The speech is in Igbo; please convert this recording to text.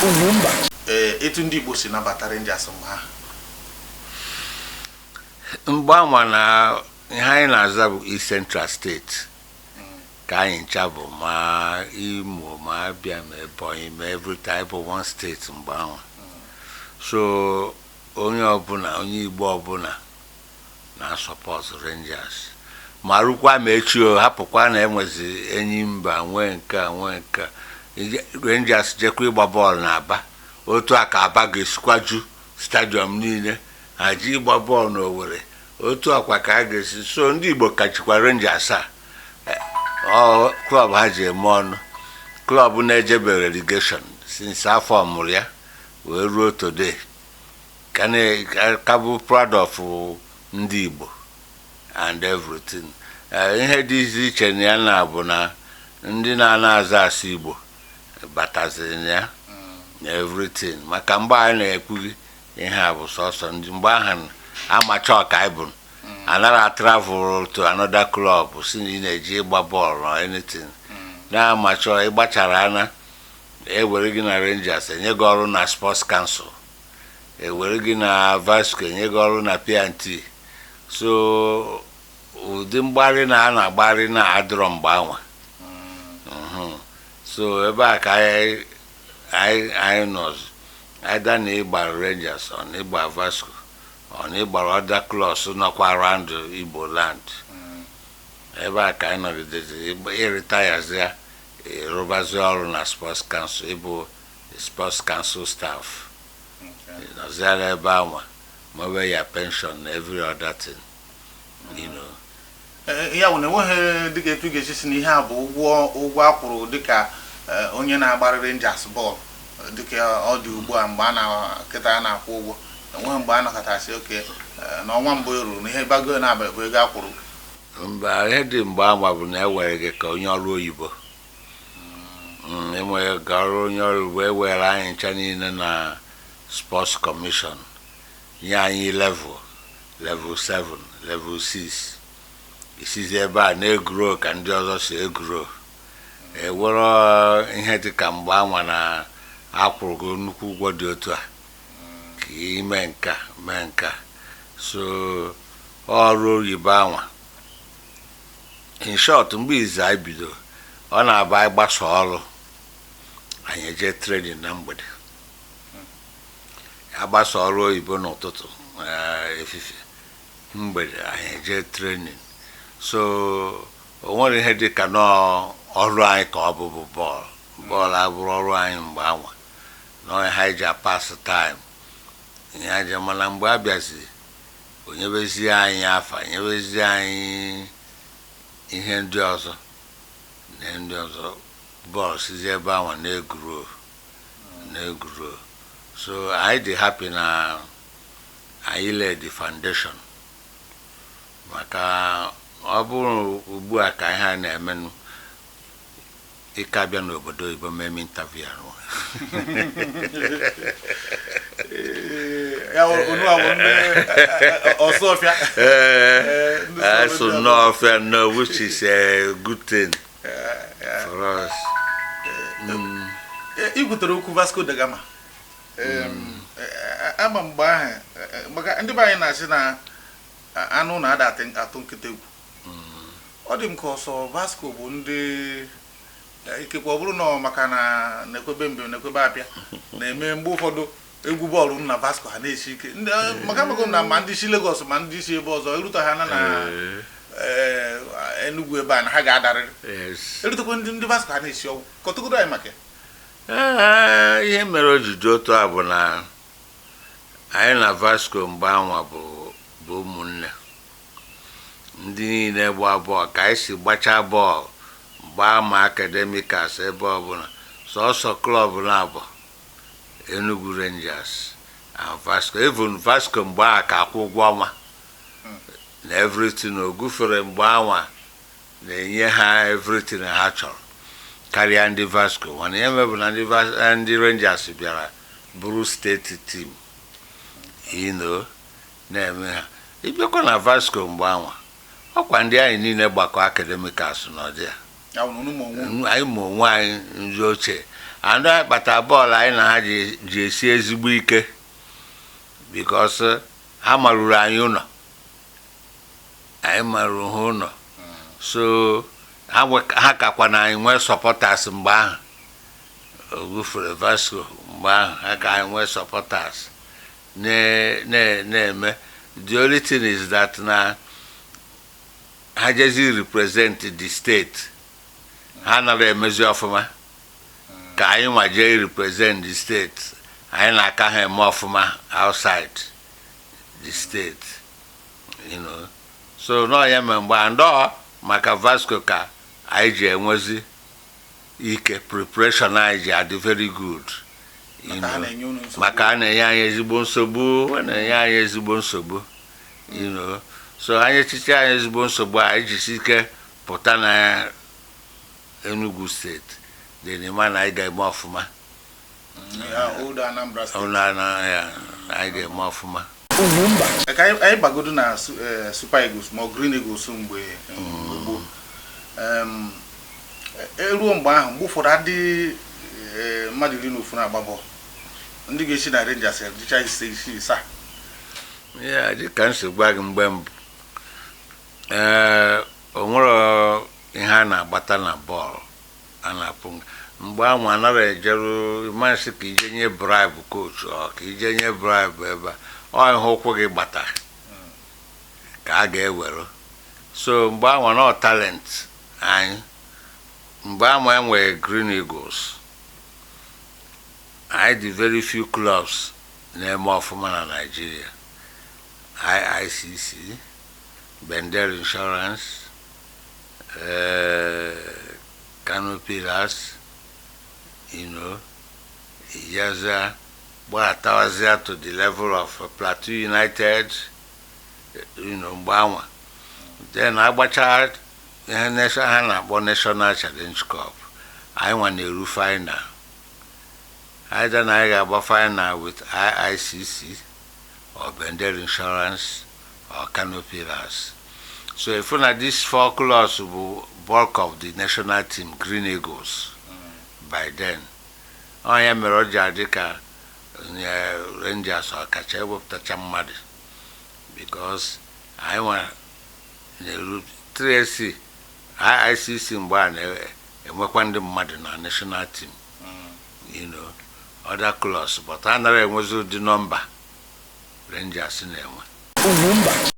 Ugwumba. Ee, etu ndị Igbo si nabata Rangers mgbe ahụ? Mgbe anwa na ihe anyị na-aza bụ East Central State ka anyị ncha bụ, ma Imo, ma Abia, ma Ebonyi, ma everything bụ one state mgbe ahụ. So onye ọbụla, onye Igbo ọbụla na-asupport Rangers, ma rukwa ma echi o hapụkwa na enwezi enyi mba nwee nke a, nwee nke a. Rangers jekwa ịgba bọọlụ na Aba, otu a ka Aba ga-esikwa ju stadium niile. Ha ji ịgba bọọlụ n'Owerri, otu akwa ka a ga-esi. So ndị Igbo kachikwa Rangers a. Ọ club ha ji eme ọnụ, club na-ejebe relegation since afọ mụrụ ya wee ruo today, ka bụ proud of ndị Igbo and everything. Ihe dị iche na ya na bụ na ndị na-ana aza asụ Igbo bataziri na ya na everything, maka mgbe anyị na-ekwughị ihe a bụ sọsọ ndị mgbe ahụ amacha ọka anyị bụ anara travel to another club si na ị na-eji ịgba bọọlụ or anything. Na-amachọ ịgbachara ana ewere gị na Rangers, enye gị ọrụ na Sports Council, ewere gị na Vasco, enye gị ọrụ na P&T. So ụdị mgbarị na a na-agbarị na adịrọ mgbe anwa. So ebe a ka anyị nọ, either na ịgbara Rangers or na ịgba Vasco or na ịgbara other clubs nọkwa around Igbo land. Ebe a ka anyị nọgidezi ịrịtayazi, ịrụbazi ọrụ na Sports Council, ịbụ Sports Council staff, nọziara ebe anwa mewe ya pension na every other thing. Ya bụ na enweghị dịka etu ị ga-esi si na ihe a bụ ụgwọ a kwụrụ dịka onye na-agbara Rangers bọọlụ dịka ọ dị ugbu a, mgbe a na kịta a na-akwụ ụgwọ, enweghị mgbe a nọkọtasị oke n'ọnwa mbụ eruru na ihe bago na-abalị bụ ego a kwụrụ? Mba, ihe dị mgbe anwa bụ na ewere gị ka onye ọrụ oyibo. Enwere ka ọrụ onye ọrụ oyibo. Ewere anyị ncha niile na Sports Commission, nye anyị level 7, level 6. Isizi ebe a na-egrow ka ndị ọzọ si egrow. Ewere ihe dị ka mgbe anwa na akwụrụ gị nnukwu ụgwọ dị otu a ka ime nka mee nka. So ọrụ oyibo anwa, in short, mgbe izu anyị bido, ọ na-abụ anyị gbasa ọrụ, anyị eje training na mgbede. Agbasa ọrụ oyibo n'ụtụtụ, efifie, mgbede anyị eje training. So o nwere ihe dị ka nọọ ọrụ anyị ka ọ bụbụ bọọlụ. Bọọlụ abụrụ ọrụ anyị mgbe anwa nọọ ha ji apass time ihe aja. Mana mgbe a bịazi onyebezie anyị afa, nyebezie anyị ihe ndị ọzọ na ndị ọzọ, bọọlụ sizi ebe anwa na-egrow, na-egrow. So anyị dị happy na anyị lay the foundation, maka ọ bụrụ ugbu a ka ihe a na-emenụ, ịka bịa n'obodo oyibo mee m interview ahụ. Ya onu a bụ ndị ọsọfịa. Ee, ndị so sọrọ ndị n'ọfịa no, which is a good thing for us. I kwutere okwu Vasco da Gama. Ama mgbe ahụ, maka ndị be anyị na-asị na anụ na-ada atụ nkịta egwu. Ọ dị m ka ọsọ Vasco bụ ndị ikekwe ọ bụrụ na ọ maka na na-ekwebe mbe na-ekwebe apịa na-eme mgbe ụfọdụ egwu bọọlụ m na Vasco ha na-esi ike. Ndị maka na ma ndị si Lagos ma ndị si ebe ọzọ erute ha na Enugu ebe a na ha ga-adarịrị. Erutekwa ndị Vasco ha na-esi ọgwụ. Kọtụgodo anyị maka ya. Ee, ihe mere o ji dị otu a bụ na anyị na Vasco mgbe anwa bụ ụmụnne. Ndị niile gba bọọlụ ka anyị si gbachaa bọọlụ gbaa ma Academicals, ebe ọbụla, sọsọ club na-abụ Enugu Rangers and Vasco. Even Vasco mgbe a ka akwụ ụgwọ ọnwa na everything o gufere mgbe anwa na-enye ha everything ha chọrọ karịa ndị Vasco. Mana ihe mebụ na ndị Rangers bịara bụrụ state team na-eme ha. Ịbịakwa na Vasco mgbe anwa, ọkwa ndị anyị niile gbakọ Academicals n'ọdị ya. Ya bụ na unu ma onwe unu. Anyị ma onwe anyị, ndị ochie. And anyị kpata bọọlụ anyị na ha ji esi ezigbo ike, because ha maruru anyị ụlọ, anyị maruru ha ụlọ. So ha kakwa na anyị nwee supporters mgbe ahụ. Ogufere Vasco mgbe ahụ, ha ka anyị nwee supporters na-eme. The only thing is that na ha jezi represent the state, ha anaghị emezi ọfụma ka anyị nwa jee represent the state. Anyị na-aka ha eme ọfụma outside the state. So nọọ ya mere mgbe a ndọ maka Vasco ka anyị ji enwezi ike, preparation anyị ji adị very good you Maka ha know. na-enye unu nsogbu. Maka a na-enye anyị ezigbo nsogbu, a na-enye anyị ezigbo nsogbu. So anyị echiche anyị ezigbo nsogbu, anyị jisi ike pụta na Enugu Steeti dị n'ime na anyị ga-eme ọfụma. Ya, old Anambra Steeti. Na ya anyị ga-eme ọfụma. Ka anyị bagodo na Super Eagles ma ọ Green Eagles mgbe gboo. Eruo mgbe ahụ, mgbe ụfọdụ adị mmadụ 11 na-agba bọọlụ, ndị ga-esi na Rangers dịcha 5, 6, 7. Ya dịka m si gwa gị mgbe mbụ, ee, o nwere ihe a na-agbata na bọọlụ a na-apụ mgbe ahụ, anaghị ejeru masị ka ije nye bribe coach, ọ ka ije nye bribe ebe a, ọ ihe ụkwụ gị gbata ka a ga-ewere. So mgbe ahụ na talent anyị, mgbe ahụ enwere Green Eagles, anyị dị very few clubs na-eme ọfụma na Nigeria: IICC, Bendel Insurance, Kano Pillars, Ijaza, gbaratawazia to the level of Plateau United, mgbe anwa. Then agbacha ihe nation ha na-akpọ National Challenge Cup, anyị nwa na-eru final. Either na anyị ga-agba final with IICC or Bendel Insurance or Kano Pillars. So if na these four clubs bụ bulk of the national team, Green Eagles, by then. Ọ ya mere ọ ji adị ka Rangers ọkacha ewepụtacha mmadụ, because anyị nwa na-eru 3SC, IICC mgbe a na-enwekwa ndị mmadụ na national team, other clubs, but a nara enwezi ụdị nọmba Rangers na-enwe.